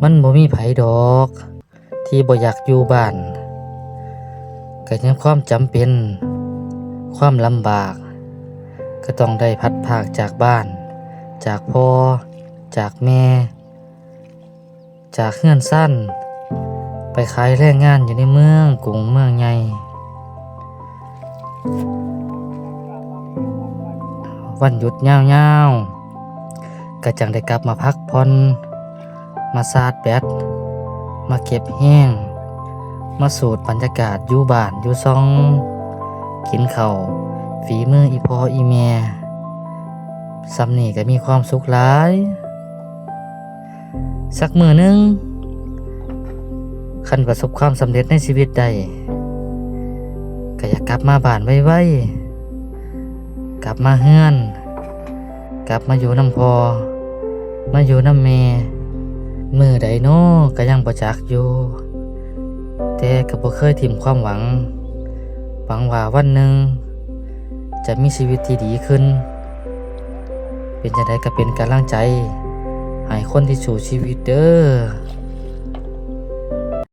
ມັນບໍ່ມີໃຜດອກທີ່ບໍ່ຢາກຢູ່ບ້ານ, ກໍໃນຄວາມຈຳເປັນ, ຄວາມລຳບາກ, ກໍຕ້ອງໄດ້ພັດພາກຈາກບ້ານ, ຈາກພໍ່, ຈາກແມ່, ຈາກເຮືອນຊານ, ໄປຂາຍແຮງງານຢູ່ໃນເມືອງກຸງເມືອງໃຫຍ່. ວັນຢຸດຍາວໆ ກໍຈັ່ງໄດ້ກັບມາພັກຜ່ອນ, ມາຊາດແບັດ, ມາເກັບແຮງ, ມາສູດບັນຍາກາດຢູ່ບ້ານຢູ່ຊ່ອງ, ກິນເຂົ້າຝີມືອີ່ພໍ່ອີ່ແມ່, ສ່ຳນີ້ກໍມີຄວາມສຸກຫຼາຍ. ສັກມື້ໜຶ່ງ, ຄັນປະສົບຄວາມສຳເລັດໃນຊີວິດໄດ້, ກໍຢາກກັບມາບ້ານໄວໆ, ກັບມາເຮືອນ, ກັບມາຢູ່ນຳພໍ່, ມາຢູ່ນຳແມ່. ມື້ໃດນໍ ກໍຍັງບໍ່ຈັກຢູ່, ແຕ່ກໍບໍ່ເຄີຍຖິ້ມຄວາມຫວັງ, ຫວັງວ່າວັນໜຶ່ງຈະມີຊີວິດທີ່ດີຂຶ້ນ. ເປັນຈັ່ງໃດກໍເປັນກຳລັງໃຈໃຫ້ຄົນທີ່ສູ້ຊີວິດເດີ້.